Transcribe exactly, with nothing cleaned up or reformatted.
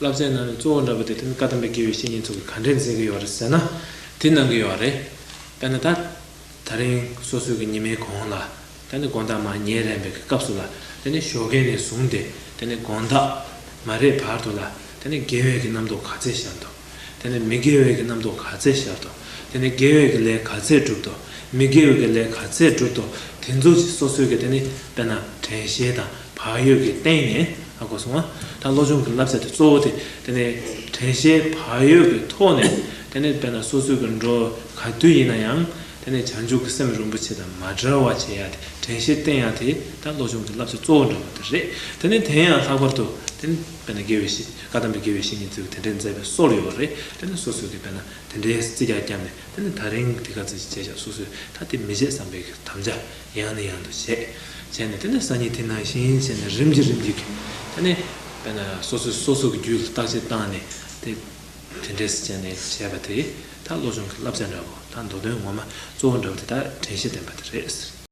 བསླབ་བྱའི་ནང་ནས་གཙོ་བོ་འདྲ་པོ་དེ་དེ་ནི་བཀའ་གདམས་པའི་དགེ་བའི་བཤེས་གཉེན་ཚོ་གིས་ག་འདྲས་མཛད་ཀྱི་ཡོད་རེད་ཟེར་ན། དེ་གནང་གི་ཡོད་རེད། དཔེར་ན་ད། ད་རིང་སོ་སོའི་གི་ཉི་མའི་གུང་ལ། དེ་ནི་དགོང་དག་མར་ཉལ་རན་པའི་གི་སྐབས་སུ་ལ། དེ་ནི་ཞོགས་ཀས་ནས་བཟུང་སྟེ། དེ་ནི་དགོང་དག་མ་རེད་བར་དུ་ལ། དེ་ནི་དགེ་བའི་གི་རྣམ་རྟོག་ག་ཚད་ཤར་འདུག་དེ་ནི་མི་དགེ་བའི་གི་རྣམ་རྟོག་ག་ཚད་ཤར་འདུག་དེ་ནི་དགེ་བའི་གི་ལས་ག་ཚད་བསྒྲུབས་འདུག་མི་དགེ་བའི་གི་ལས་ག་ཚད་བསྒྲུབས་འདུག་དེ་ཚོ་ཅིག་སོ་སོའི་གི་དེ་ནི་དཔེར་ན་དྲན་ཤེས་དང་བག་ཡོད་ཀྱི་སྟེང་ནས། ཧ་གོ་སོང་ང་། ད་བློ་སྦྱོང་གི་བསླབ་བྱ་དེ་གཙོ་བོ་དེ། དེ་ནས་དྲན་ཤེས་བག་ཡོད་ཀྱི་ཐོག་ནས། དེ་ནས་དཔེར་ན་སོ་སོའི་གི་འགྲོ་ག་དུས་ཡིན་ན་ཡང་། དེ་ནས་བྱང་ཆུབ་ཀྱི་སེམས་རིན་པོ་ཆེ་དང་མ་བྲལ་བ་བྱེད་ཡ་དེ། དྲན་ཤེས་བསྟེན་ཡ་དེ་ད་བློ་སྦྱོང་གི་བསླབ་བྱ་གཙོ་བོ་འདྲ་པོ་དེ་རེད། དེ་ནས་དེ་ཡང་ལྷག་པར་དུ་དེ་ནས་དཔེར་ན་དགེ་བའི་བཤེས། བཀའ་གདམས་པའི་དགེ་བའི་བཤེས་གཉེན་ཚོས་དེ་འདྲའི་མཛད་པའི་སྲོལ་ཡོད་རེད། དེ་ནས་སོ་སོའི་གི་དཔེར་ན་དེ་འདྲའི་རྩིས་རྒྱག་བརྒྱབ་ནས། དེ་ནས་ད་རིང་དེ་ག་ཚོད་ཅིག་བྱས་ཤག་སོ་སོས་ད་དེ་མི་བྱེད་བསམ་པའི་གི་དམ་བཅའ་ཡང་ནས་ཡང་དུ་བྱས། བྱས་ནས་དེ་ནས་སང་ཉིན་དེ་ནང་བཞིན་བྱས་ནས་རིམ་གྱིས་རིམ་གྱིས་ཀྱི། དེ་ནས་དཔེར་ན་སོ་སོས་སོ་སོ་གི་རྒྱུད་ལ་བརྟག་དཔྱད་བཏང་ནས། དེ་དེ་འདྲས་བྱས་ནས་བྱས་པ་དེ། ད་བློ་སྦྱོང་གི་བསླབ་བྱ་འདྲ་པོ། ད་མདོ་དོན་ངོ་མ་གཙོ་བོ་འདྲ་པོ་དེ་ད་དྲན་ཤེས་བསྟེན་པ་དེ་རེད།